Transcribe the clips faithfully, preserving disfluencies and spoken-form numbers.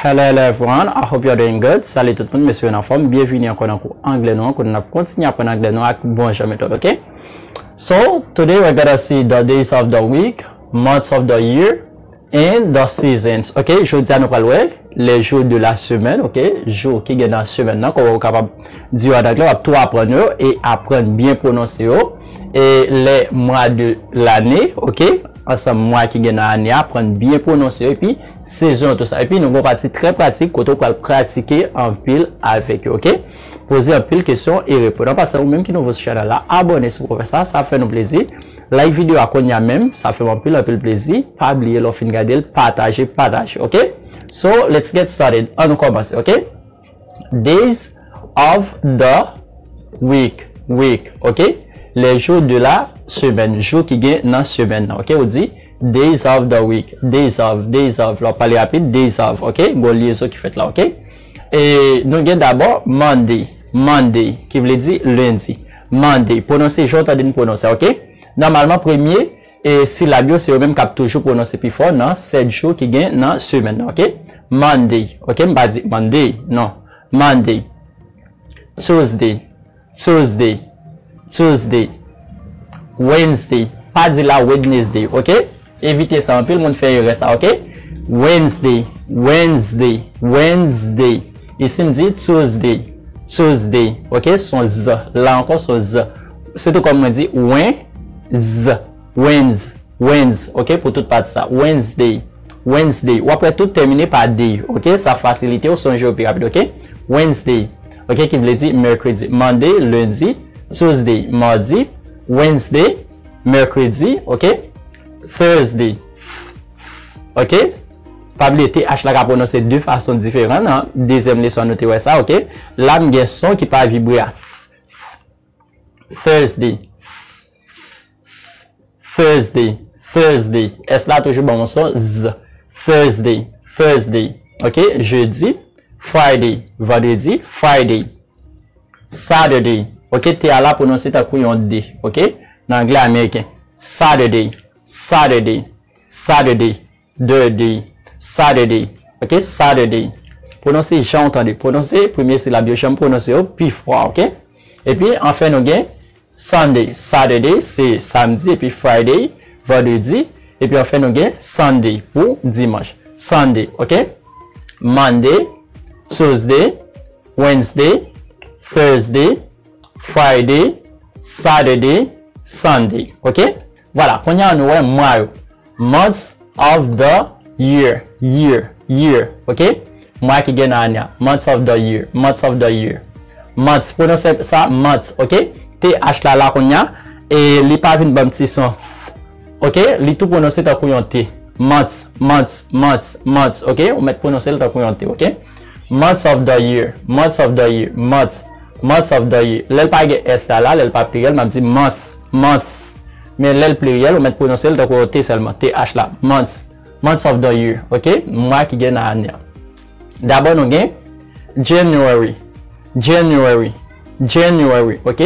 Hello, hello everyone. I hope you're doing good. Salut tout moun, mesye yo nan fòm. Byenvini ankò nan kou anglè nou an, kote n ap kontinye aprann anglè nou ak bon jan metòd, ok? So, today we're gonna see the days of the week, months of the year, and the seasons, ok? Jodi a nou pral wè les jours de la semaine, ok? Jou ki gen nan semèn nan, kòman ou kapab di yo an anglè, w ap tou aprann yo e aprann byen pwononse yo. E les mois de l'année, ok? Ansanm mwa ki gen nan ane a, aprann byen pwononse yo, epi sezon, tout sa. Epi nou gen yon pati trè pratik kote w pral pratike anpil avèk yo, ok? Poze anpil kesyon e reponn. An pasan, ou menm ki nouvo sou chanèl la, abòne si w poko fè sa, sa ap fè nou plezi. Like videyo a kounye a menm, sa fè m anpil, anpil plezi. Pa bliye lè w fin gade l, pataje, pataje, ok? So, let's get started. An nou kòmanse, ok? Days of the week, week, ok? Les jours de la semaine, jou ki gen nan semèn nan, ok? Ou di days of the week, days of, days of, lè w pale rapid, days of, ok? Gwo lyezon ki fèt la, ok? E nou gen dabò Monday, Monday, ki vle di lendi. Monday, pwononse jan w tande n pwononse, ok? Nòmalman, premye e silab yo, se yo menm k ap toujou pwononse pi fò nan sèt jou ki gen nan semèn nan, ok? Monday, ok? M pa di Monday, non. Monday. Tuesday, Tuesday, Tuesday. Wednesday, pa di la Wednesday, ok? Evite sa, anpil moun fè erè sa, ok? Wednesday, Wednesday, Wednesday. Isi m di Tuesday, Tuesday, ok? S on z. La ankò, s on z. Se tou kòm mwen di wen, z, Wednes, Wednes, ok? Pou tout pati sa. Wednesday, Wednesday. W ap wè tout tèmine pa day, ok? Sa fasilite w sonje yo pi rapid, ok? Wednesday, ok? Ki vle di mèkredi. Monday, lendi. Tuesday, madi. Wednesday, mèkredi, ok? Thursday, ok? Pa bliye T H la ka pwononse de fason diferan nan dezyèm leson an, nou te wè sa, ok? La, m gen son ki pa vibre a. Thursday, Thursday, Thursday. S la toujou ban m yon son z. Thursday, Thursday. Ok, jedi. Friday, vandredi. Friday. Saturday. Ok, T a la pwononse tankou yon D. Ok, nan anglè ameriken. Saturday, Saturday, Saturday. Dirty, Saturday. Ok, Saturday. Pwononse jan w tande. Pwononse premye silab yo, jan m pwononse yo pi fò, ok? Epi, anfen, nou gen Sunday. Saturday, se samdi, epi Friday, vandredi, epi anfen, nou gen Sunday pou dimanch. Sunday, ok? Monday, Tuesday, Wednesday, Thursday, Friday, Saturday, Sunday. Ok? Vwala, kounye a nou wè mwa yo. Months of the year. Year. Year. Ok? Mwa ki gen nan ane a. Months of the year. Months of the year. Months. Pwononse sa, months. Ok? T H la la kounye a. E li pa vin ban m ti son. Ok? Li tou pwononse tankou yon T. Months, months, months, months. Ok? Ou mèt pwononse l tankou yon T. Ok? Months of the year. Months of the year. Months. Months of the year. Lè l pa gen S la la, lè l pa pliryèl, m ap di month, month. Men lè l pliryèl, ou mèt pwononse l tankou yon T sèlman, T H la. Months. Months of the year. Ok? Mwa ki gen nan ane a. Dabò, nou gen January. January. January. Ok?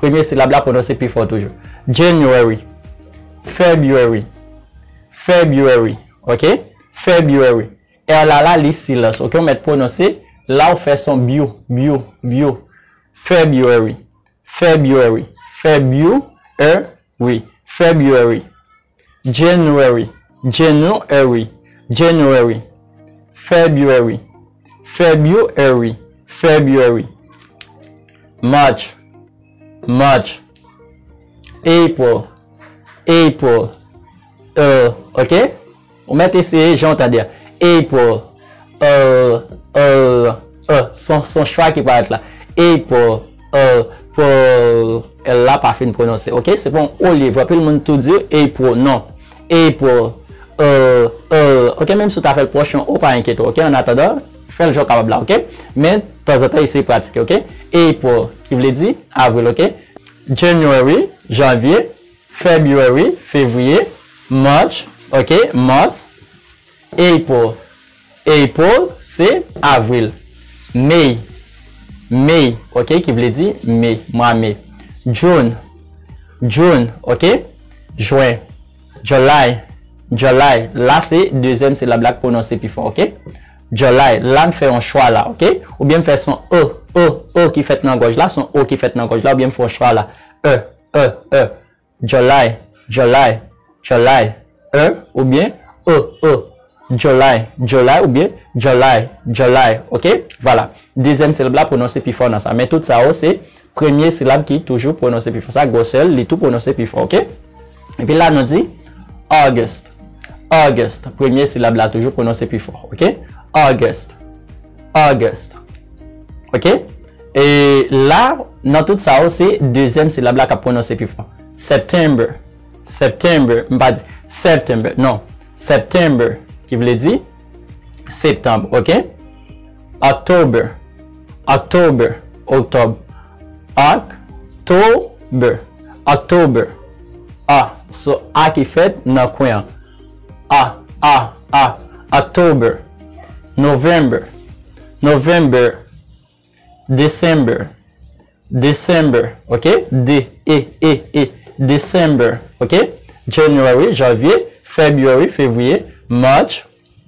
Premye silab la pwononse pi fò toujou. January. February. February. Ok? February. R la la, li silans. Ok, ou mèt pwononse. La, ou fè son biu, biu, biu. February. February. February. February. January. January. January. February. February. February. March. March. April. April. Euh, ok? Ou mèt eseye jan w tande a. April. Euh, euh, euh. Son, son chwa ki parèt la. April. Euh, L la pa fin pwononse. Ok? Se pa yon O li ye. Anpil moun tou di April. Non. April. Euh, euh. Ok? Menm si w ta fè l pwòch yon O, pa enkyete w. Ok? Annatandan, fè l jan w kapab la. Ok? Men, tanzantan, eseye pratike. Ok? April, ki vle di avril. Ok? January, janvye. February, fevriye. March, ok, mars. April, April, se avril. May, May, ok, ki vle di me, mwa me. June, June, ok, jwen. July, July. La, se dezyèm silab la k pwononse pi fò, ok? July. La m fè yon chwa la, oke? Oubyen m fè son E, E, E ki fèt nan gòj la, son E ki fèt nan gòj la, oubyen m fè yon chwa la. E, E, E. July, July, July. E, oubyen E, E. July, July, oubyen July, July. Oke? Vwala. Dezyèm silab la pwononse pi fò nan sa. Men tout sa yo se premye silab ki toujou pwononse pi fò. Sa gwosè l, li tou pwononse pi fò, oke? Epi la nou di August. August. Premye silab la toujou pwononse pi fò, oke? August. August. Oke? E la, nan tout sa yo, se dezyèm silab la k ap pwononse pi fò. September. September. M pa di September, non. September, ki vle di septanm, oke? October. October. Oktòb. October. October. A. So, A ki fèt nan kwen an. A, A, A. October. November. November. December. December. Oke? D, E, E, E. December. Oke? January, janvye. February, fevriye. March.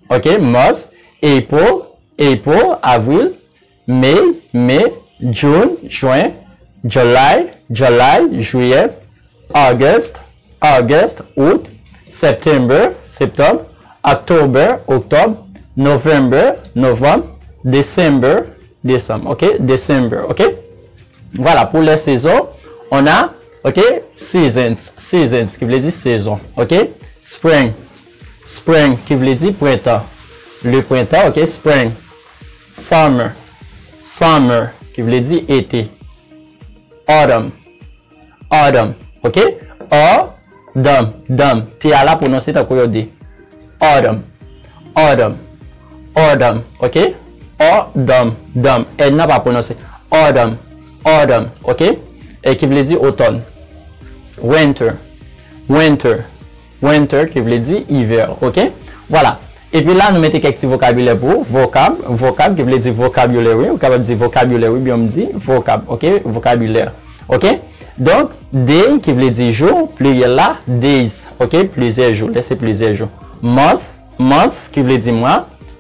Oke? Mars. April. April, avril. May, me. June, jen. July, July, jiyè. August, August, out. September, septanm. October, oktòb. November, novanm. December, desanm. Oke? December, oke? Vwala, pou lè sezon, on a, oke, seasons, seasons, ki vle di sezon, oke? Spring, spring, ki vle di prentan. Le printemps, oke? Spring. Summer, summer, ki vle di ete. Autumn, autumn, oke? Autumn, dam. T a la pwononse tankou yon D. Autumn, autumn, autumn, oke? Autumn, dam. N nan pa pwononse. Autumn, autumn, oke? E ki vle di otòn. Winter, winter, winter, ki vle di ivè, oke? Vwala. Epi la, nou mete kèk ti vokabilè pou ou. Vocab, vocab, ki vle di vocabulary. Ou kapab di vocabulary, oubyen m di vocab, oke? Vokabilè. Oke? Donk, day, ki vle di jou, pliryèl la, days, oke? Plizyè jou, lè se plizyè jou. Month, month, ki vle di mwa,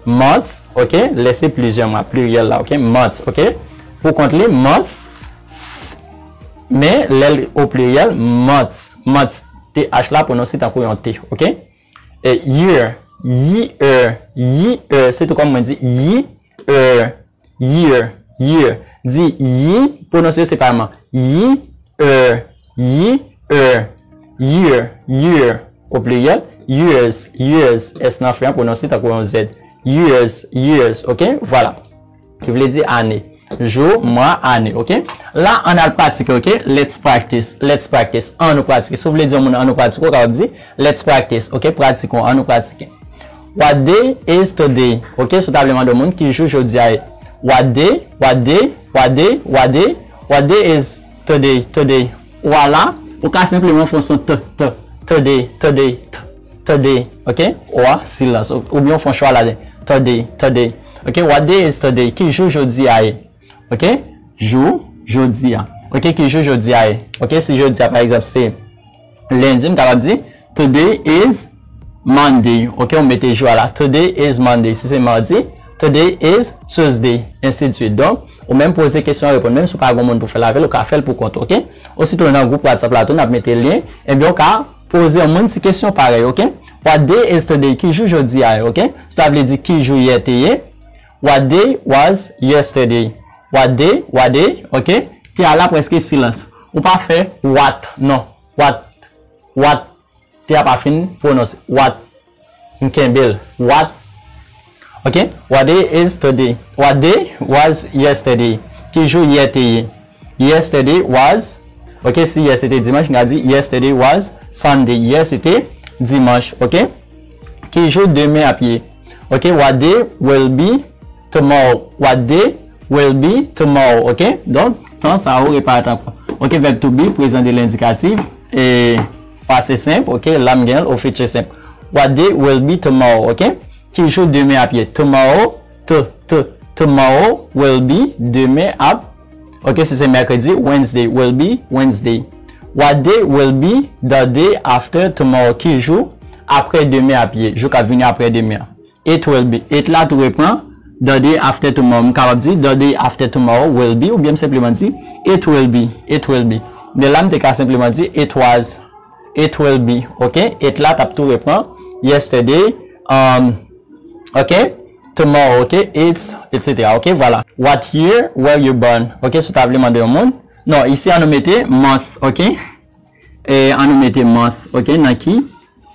months, oke? Lè se plizyè mwa, pliryèl la, oke? Months, oke? Pou kont li, month, men lè l o pliryèl, months, months, T H la pwononse tankou yon T, oke? E year, year, year, se tou kòm mwen di, year, year, year. Di yi, pwononse yo separeman. Yi, er, yi, er, year, year, o pliryèl. Years, years, S nan fen an pwononse tankou yon Z. Years, years, oke? Vwala. Ki vle di ane. Jou, mwa, ane, oke? La, ann al pratike, oke? Let's practice, let's practice. Ann nou pratike. Si w vle di yon moun ann nou pratike, ou kapab di let's practice, oke? Pratikon, ann nou pratike. What day is today? Oke, si w ta vle mande yon moun ki jou jodi a ye. What day, what day, what day, what day, what day is today, today. Ou a la, ou ka senpleman fè yon son t, t, today, today, t, today, oke? Ou a, silans, ou, oubyen w fè yon chwa ladan. Today, today. Oke, what day is today? Ki jou jodi a ye? Oke? Jou, jodi a. Oke, ki jou jodi a ye? Oke, si jodi a, pa egzanp, se lendi, m kapab di, today is Monday. Oke, ou mete jou a la. Today is Monday. Si se madi, today is Tuesday, ensi de suite. Donk, ou menm poze kesyon an, reponn. Menm si w pa gen moun pou fè l avè l, ou ka fè l pou kont ou, oke? Osito nan gwoup WhatsApp la tou, n ap mete lyen. Ebyen, ou ka poze yon moun ti kesyon parèy, oke? What day is today? Ki jou jodi a ye, oke? Sa vle di ki jou yè te ye. What day was yesterday? What day, what day, oke? T a la prèske silans. Ou pa fè what, non. What, what. T a pa fin pwononse. What. M kenbe l. What. Oke? What day is today? What day was yesterday? Ki jou yè te ye? Yesterday was, oke, si yè se te dimanch, m ka di yesterday was Sunday. Yè se te dimanch, oke? Ki jou demen ap ye? Oke, what day will be tomorrow? What day will be tomorrow? Oke? Donk, tan sa yo reparèt ankò. Oke, verb to be, prezan de lendikatif, e pase senp, oke, la m gen l, o future senp. What day will be tomorrow? Oke? Ki jou demen ap ye? Tomorrow, t, t, tomorrow will be, demen ap. Oke, si se mèkredi, Wednesday will be Wednesday. What day will be the day after tomorrow? Ki jou apre demen ap ye? Jou k ap vini apre demen an. It will be. It la tou repran The day after tomorrow. M kapab di the day after tomorrow will be, oubyen m senpleman di it will be, it will be. Men la m te ka senpleman di it was, it will be, ok? It la t ap tou repran yesterday, um, ok? Tomorrow, ok? It's, et cetera, ok? Vwala. What year were you born? Ok, si w ta vle mande yon moun. Non, isi an nou mete month, ok? E an nou mete month, ok? Nan ki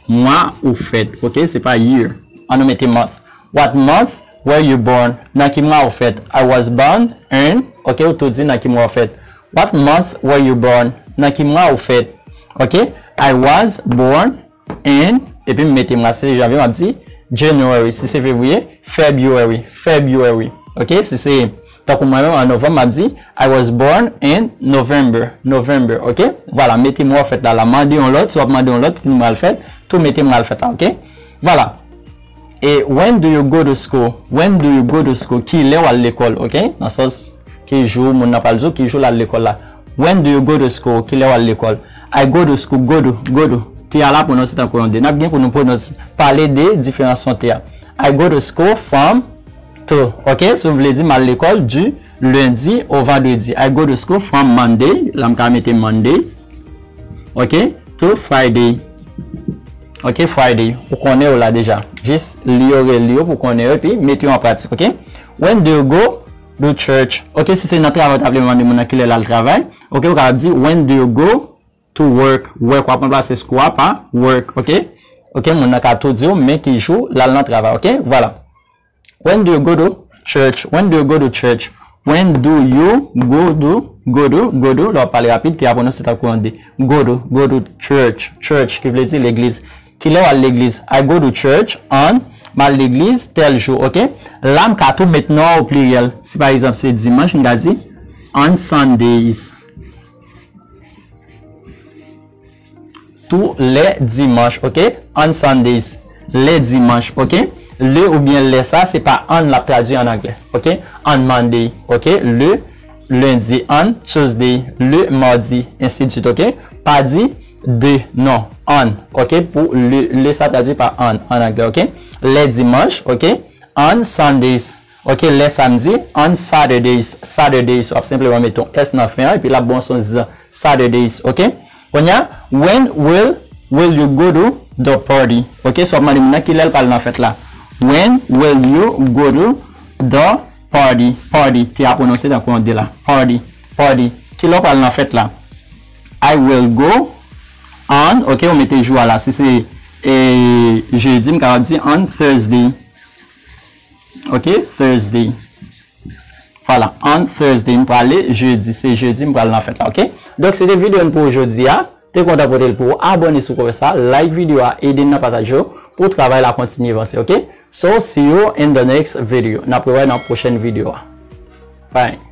mwa ou fèt, ok? Se pa year. An nou mete month. What month were you born? Nan ki mwa ou fèt? I was born in, ok? Ou tou di nan ki mwa ou fèt. What month were you born? Nan ki mwa ou fèt? Ok? I was born in, epi m mete mwa, se janvye, m ap di January. Si se fevriye, February, February. Ok? Si se tankou mwen menm, an novanm, m ap di I was born in November, November. Ok? Vwala, mete mwa ou fèt la, la. Mande yon lòt, si w ap mande yon lòt, ki mwa l fèt, tou mete mwa l fèt la, ok? Vwala. E when do you go to school? When do you go to school? Kilè w al lekòl, ok? Nan sans, ki jou moun nan pral di w, ki jou l al lekòl la. When do you go to school? Kilè w al lekòl? I go to school, go to, go to. T a la pwononse tankou yon D. N ap gen pou nou pwononse, pale de diferans son T a. I go to school from, to, ok? Si w vle di m al lekòl du lundi au vendredi. I go to school from Monday. La m ka mete Monday. Ok? To Friday. Ok, Friday. Ou konnen yo la deja. Jis li yo, reli yo pou konnen yo, epi mete yo an pratik, ok? When do you go to church? Ok, si se nan travay ou ta vle mande moun nan kilè l al travay, ok, ou kapab di when do you go to work? Work, w ap ranplase school a pa work, ok? Ok, moun nan ka tou di w men ki jou l al nan travay, ok? Vwala. When do you go to church? When do you go to church? When do you go to, go to, go to? Lè w ap pale rapid, T a pwononse tankou yon D. Go to, go to church. Church, ki vle di legliz. Kilè w al legliz? I go to church on, m al legliz tèl jou, ok? La, m ka tou met non an o pliryèl. Si pa egzanp, se dimanch, m ka di on Sundays. Tou lè dimanch, ok? On Sundays. Lè dimanch, ok? Le oubyen lè sa, se pa on l ap tradui an anglè, ok? On Monday, ok? Le lendi, on Tuesday, le mardi, ensidsuit, ok? Pa di de, non, on, ok? Pou le, le sa tradui pa on an anglè, ok? Lè dimanch, ok? On Sundays. Ok, lè samdi, on Saturdays. Saturdays, w ap senpleman mete yon S nan fen an, epi l ap ba w yon son Z. Saturdays, ok? Kounye a, when will, will you go to the party? Ok, si w ap mande moun nan kilè l pral nan fèt la. When will you go to the party? Party, T a pwononse tankou yon D la. Party, party. Kilè w pral nan fèt la? I will go on, ok, ou mete jou a la. Si se, e, jedi, m kapab di on Thursday. Ok, Thursday. Vwala, on Thursday, m prale jedi. Se jedi m pral nan fèt la, ok? Donk, se te videyo n pou jodi a. Te kontan pote l pou ou. Abòne si w kwè sa, like videyo a, ede n nan pataje yo pou travay la kontinye vanse, ok? So, see you in the next video. N ap rewè nan pwochèn videyo a. Bye.